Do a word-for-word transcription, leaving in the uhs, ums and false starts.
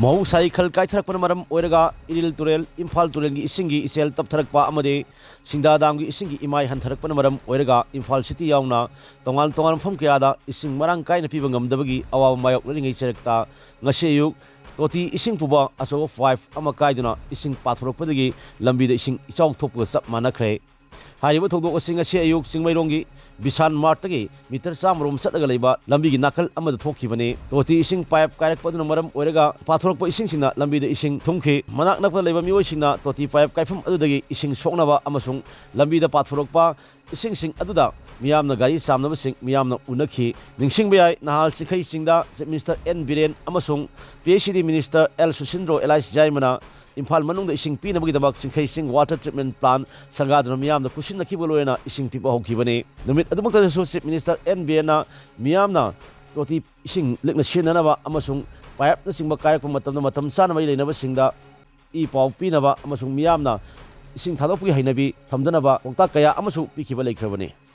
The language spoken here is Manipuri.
ꯃꯍꯧꯁꯥꯒꯤ ꯈꯜ ꯀꯥꯏꯊꯔꯛꯄꯅ ꯃꯔꯝ ꯑꯣꯏꯔꯒ ꯏꯔꯤꯜ ꯇꯨꯔꯦꯜ, ꯏꯝꯐꯥꯜ ꯇꯨꯔꯦꯜꯒꯤ ꯏꯁꯤꯡꯒꯤ ꯏꯆꯦꯜ ꯇꯞꯊꯔꯛꯄ ꯑꯃꯗꯤ ꯁꯤꯡꯗꯥ ꯗꯥꯝꯒꯤ ꯏꯁꯤꯡꯒꯤ ꯏꯃꯥꯏ ꯍꯟꯊꯔꯛꯄꯅ ꯃꯔꯝ ꯑꯣꯏꯔꯒ ꯏꯝꯐꯥꯜ ꯁꯤꯇꯤ ꯌꯥꯎꯅ ꯇꯣꯉꯥꯟ ꯇꯣꯉꯥꯟꯕ ꯃꯐꯝ ꯀꯌꯥꯗ ꯏꯁꯤꯡ ꯃꯔꯥꯡ ꯀꯥꯏꯅ ꯄꯤꯕ ꯉꯝꯗꯕꯒꯤ ꯑꯋꯥꯕ ꯃꯥꯌꯣꯛꯅꯔꯤꯉꯩ ꯆꯩꯔꯛꯇ ꯉꯁꯤ ꯑꯌꯨꯛ ꯇꯣꯇꯤ ꯏꯁꯤꯡ ꯄꯨꯕ ꯑꯆꯧꯕ ꯄꯥꯏꯞ ꯑꯃ ꯀꯥꯏꯗꯨꯅ ꯏꯁꯤꯡ ꯄꯥꯊꯣꯔꯛꯄꯗꯒꯤ ꯂꯝꯕꯤꯗ ꯏꯁꯤꯡ ꯏꯆꯥꯎ ꯊꯣꯛꯄꯒ ꯆꯞ ꯃꯥꯟꯅꯈ꯭ꯔꯦ꯫ ꯍꯥꯏꯔꯤꯕ ꯊꯧꯗꯣꯛ ꯑꯁꯤ ꯉꯁꯤ ꯑꯌꯨꯛ ꯆꯤꯡꯃꯩꯔꯣꯡꯒꯤ ꯕꯤꯁꯥꯜ ꯃꯥꯔꯠꯇꯒꯤ ꯃꯤꯇꯔ ꯆꯥꯝꯃ ꯔꯣꯝ ꯆꯠꯂꯒ ꯂꯩꯕ ꯂꯝꯕꯤꯒꯤ ꯅꯥꯀꯜ ꯑꯃꯗ ꯊꯣꯛꯈꯤꯕꯅꯤ꯫ ꯇꯣꯇꯤ ꯏꯁꯤꯡ ꯄꯥꯏꯞ ꯀꯥꯏꯔꯛꯄ ꯑꯗꯨꯅ ꯃꯔꯝ ꯑꯣꯏꯔꯒ ꯄꯥꯊꯣꯔꯛꯄ ꯏꯁꯤꯡꯁꯤꯡꯅ ꯂꯝꯕꯤꯗ ꯏꯁꯤꯡ ꯊꯨꯝꯈꯤ꯫ ꯃꯅꯥꯛ ꯅꯛꯄꯗ ꯂꯩꯕ ꯃꯤꯑꯣꯏꯁꯤꯡꯅ ꯇꯣꯇꯤ ꯄꯥꯏꯞ ꯀꯥꯏꯐꯝ ꯑꯗꯨꯗꯒꯤ ꯏꯁꯤꯡ ꯁꯣꯛꯅꯕ ꯑꯃꯁꯨꯡ ꯂꯝꯕꯤꯗ ꯄꯥꯊꯣꯔꯛꯄ ꯏꯁꯤꯡꯁꯤꯡ ꯑꯗꯨꯗ ꯃꯤꯌꯥꯝꯅ ꯒꯥꯔꯤ ꯆꯥꯝꯅꯕꯁꯤꯡ ꯃꯤꯌꯥꯝꯅ ꯎꯅꯈꯤ꯫ ꯅꯤꯡꯁꯤꯡꯕ ꯌꯥꯏ, ꯅꯍꯥꯜ ꯆꯤꯡꯈꯩ ꯆꯤꯡꯗ ꯆꯤꯐ ꯃꯤꯅꯤꯁꯇꯔ ꯑꯦꯟ ꯕꯤꯔꯦꯟ ꯑꯃꯁꯨꯡ ꯄꯤ ꯑꯩꯆ ꯏ ꯗꯤ ꯃꯤꯅꯤꯁꯇꯔ ꯑꯦꯜ ꯁꯨꯁꯤꯟꯗ꯭ꯔꯣ ꯑꯦꯂꯥꯏꯁ ꯌꯥꯏꯃꯅ ꯏꯝꯐꯥꯜ ꯃꯅꯨꯡꯗ ꯏꯁꯤꯡ ꯄꯤꯅꯕꯒꯤꯗꯃꯛ ꯆꯤꯡꯈꯩ ꯆꯤꯡ ꯋꯥꯇꯔ ꯇ꯭ꯔꯤꯠꯃꯦꯟ ꯄ꯭ꯂꯥꯟ ꯁꯪꯒꯥꯗꯨꯅ ꯃꯤꯌꯥꯝꯗ ꯈꯨꯠꯁꯤꯟꯅꯈꯤꯕ ꯂꯣꯏꯅꯅ ꯏꯁꯤꯡ ꯄꯤꯕ ꯍꯧꯈꯤꯕꯅꯤ꯫ ꯅꯨꯃꯤꯠ ꯑꯗꯨꯃꯛꯇꯗꯁꯨ ꯆꯤꯐ ꯃꯤꯅꯤꯁꯇꯔ ꯑꯦꯟ ꯕꯤꯔꯦꯟꯅ ꯃꯤꯌꯥꯝꯅ ꯇꯣꯇꯤ ꯏꯁꯤꯡ ꯂꯤꯛꯅ ꯁꯤꯖꯤꯟꯅꯅꯕ ꯑꯃꯁꯨꯡ ꯄꯥꯏꯞꯅꯆꯤꯡꯕ ꯀꯥꯏꯔꯛꯄ ꯃꯇꯝꯗ ꯃꯇꯝ ꯆꯥꯅ ꯃꯩ ꯂꯩꯅꯕꯁꯤꯡꯗ ꯏ ꯄꯥꯎ ꯄꯤꯅꯕ ꯑꯃꯁꯨꯡ ꯃꯤꯌꯥꯝꯅ ꯏꯁꯤꯡ ꯊꯥꯗꯣꯛꯄꯒꯤ ꯍꯩꯅꯕꯤ ꯊꯝꯗꯅꯕ ꯄꯥꯎꯇꯥꯛ ꯀꯌꯥ ꯑꯃꯁꯨ ꯄꯤꯈꯤꯕ ꯂꯩꯈ꯭ꯔꯕꯅꯤ꯫